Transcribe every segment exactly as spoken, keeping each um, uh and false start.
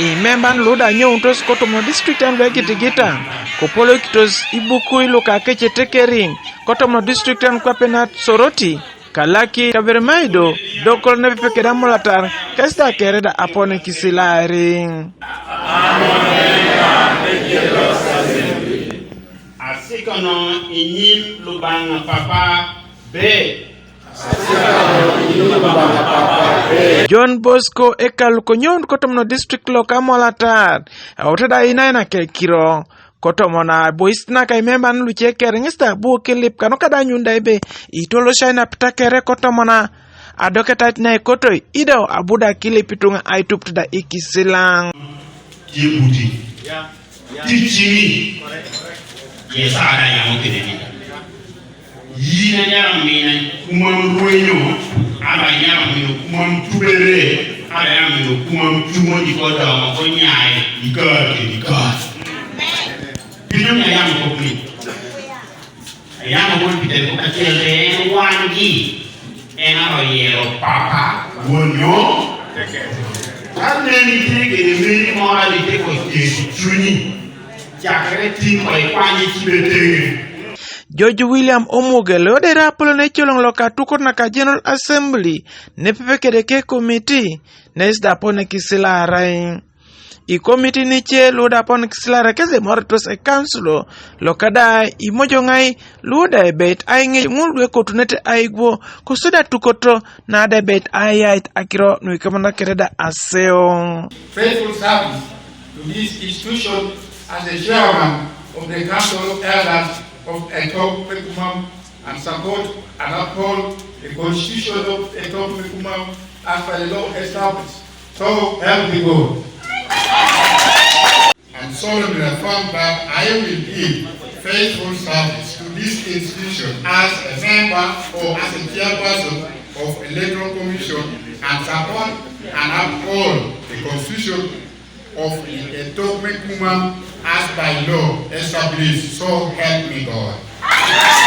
Imemban luda nyoutos kotomo district an lwegitigita, kopolokitos ibukui luka kecetekerin kotomo district an kwapenat Soroti, kalaki kaberimaido, dokol nepepekeda mulatar, kesida kereda apone kisilaring. Asikono inyim Lubanga Papa be. John Bosco Ekal konyon kotomono district lo ka Molatar. Otada ina ina ke kiro. Kotomona boys na ka imemban luce kere ngista bu kilip kano kada nyunda ibe. Itolo shaina pita kere kotomona. Adoketat na ikotoi ido abuda kilip itunga aitup tada ikisilang. Yebuti. Ti cini. Yesaya yamo kede ni. Yina nyara mina kumam ruenyo, aba nyara mina kumam tubere, aba nyara mina kumam cumo di kodo mo ko nyae, di kar ke di kar. Pinyo nya yamo ko ni. Yamo ko pite ko kacel de en wan gi. En aro yero papa wonyo. Ka neni tege ni meni mora ni teko kesi cunyi. Cakre tin ko ikwanye cibe tege. George William Omuge lo de rapolo ne colong lo ka tukot na ka General Assembly ne pepe kede ke committee ne sida pone kisilarai. I komiti ni ce luda pon kisilara keze mor tos e kansulo lo kada i mojo ngai luda e bet ai nge ngul dwe kotunete ai gwo kusuda tukoto na da bet ai ai akiro nwi kamana kereda aseo. Faithful service to this institution as the chairman of the Council of Elders of Etok Mekumam and support and uphold the constitution of Etok Mekumam as per the law established. So help me God. And solemnly affirm that I will give faithful service to this institution as a member or as a chairperson of Electoral Commission and support and uphold the constitution of the Etok Mekumam as by law established. So help me God.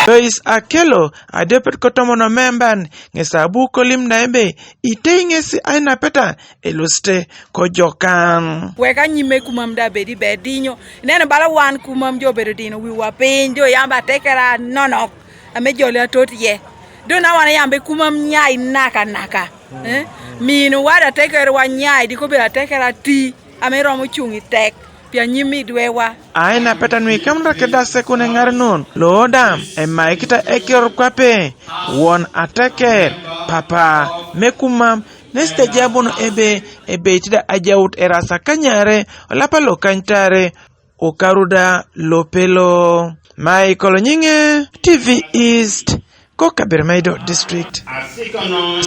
Lois Akelo adepet kotomono memban ngesa bu kolim na ebe itei ngesi aina peta eluste kojokan. Weka nyime kumam da bedi bedinyo. Neno bala wan kumam jo bedo dino wiwa piny jo yamba tekera nonok. Ame joli atot ye. Do na wan yambe kumam nyai naka naka. Eh? Mino wada tekera wa nyai di ko bela tekera ti. Ame romo cungi tek. Pia nyimi dwewa. Aina peta nwi kamra keda sekune ngar nun. Lodam e mai kita eker kwape. Won ateker. Papa. Mekumam. Neste jabono ebe. Ebe tida ajaut erasa kanyare. Olapa lo kanytare. Okaruda lopelo. Michael Nyinge, T V East, ko Kaberamaido District. Asikono